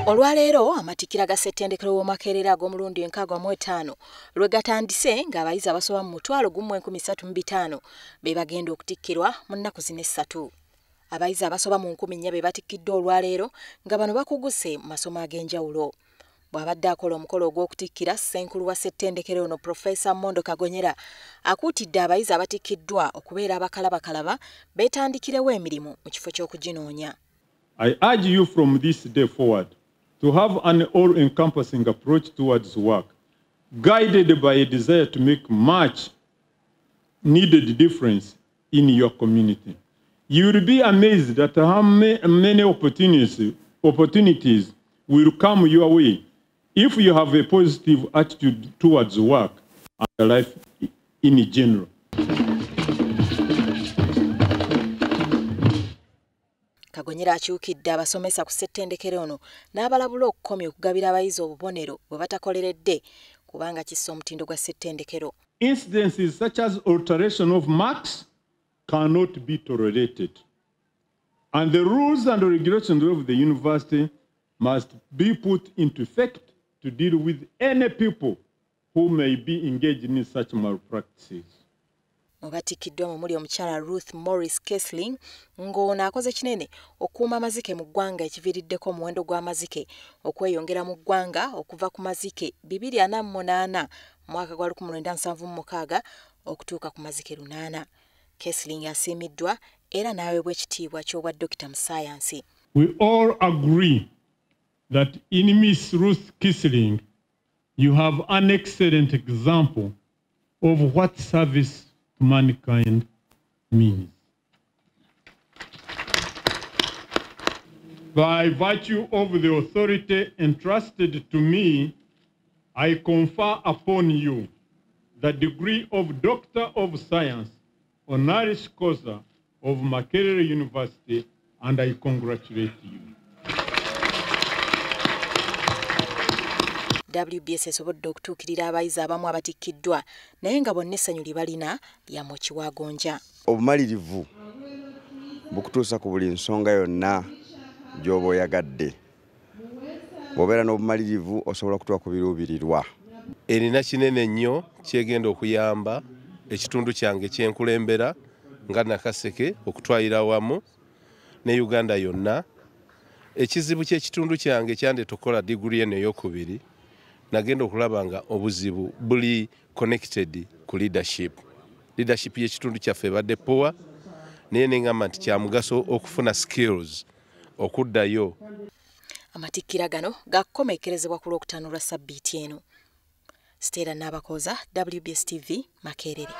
Olwaleero amatikkira ga ssettendekero w'e Makerere ag'omulundi 65 lwe gatandise ng'abayizi abasoba mu 1,305 be bagenda okutikkirwa mu nnaku zino essatu. Abayizi abasoba mu 4,000 be batikkiddwa olwaleero nga bano bakuguse mu masomo ag'enjawulo. Bw'abadde akola omukolo ogw'okutikkira, ssenkulu wa ssettendekero ono Profesa Mondo Kagonyera akuutidde abayizi abatikkiddwa okubeera abakalabakalaba beetandikirewo emirimu mu kifo ky'okuginoonya. I urge you from this day forward to have an all-encompassing approach towards work, guided by a desire to make much needed difference in your community. You will be amazed at how many opportunities will come your way if you have a positive attitude towards work and life in general. Kagonyera akyukidde abasomesa ku ssettendekero ono n'abalabula okukomya okugabira abayizi obubonero bwe batakoleredde kubanga kissa omutindo gwa ssettendekero. Incidences such as alteration of marks cannot be tolerated, and the rules and regulations of the university must be put into effect to deal with any people who may be engaged in such malpractices. Mubatikkiddwa mu muli omukyala Ruth Morris Kessling ng'ono akoze kinene okuuma amazike mu ggwanga ekiviiriddeko omuwendo gw'amazike okweyongera mu ggwanga okuva ku mazike 248 mu mwaka gwa 1976 okutuuka ku mazike 8. Kessling asiimiddwa era n'aweebwa ekitiibwa ky'obwa dokita mu ssaayansi. We all agree that in Miss Ruth Kissling you have an excellent example of what service to mankind means. By virtue of the authority entrusted to me, I confer upon you the degree of Doctor of Science honoris causa of Makerere University, and I congratulate you. WBS esobodde okutuukirira abayizi abamu abatikkiddwa naye nga bonna essanyu lye balina lya mukiwagonja. Obumalirivu bukutuusa ku buli nsonga yonna gy'oba oyagadde. Bw'obeera n'obumalirivu osobola okutuuka ku biruubirirwa. Erina kinene nnyo kyegenda okuyamba ekitundu kyange kyenkulembera nga Nakaseke okutwalira wamu ne Uganda yonna. Ekizibu ky'ekitundu kyange kyandeeta okukola diguli eno ey'okubiri, nagenda okulaba nga obuzibu buli connected ku leadership. Leadership y'ekitundu kyaffe ebadde poor, naye nengamba nti kya mugaso okufuna skills okuddayo. Amatikkira gano gakukomekkerezebwa ku Lwokutaano lwa ssabbiiti eno. Stella Nabakoza, WBS TV, Makerere.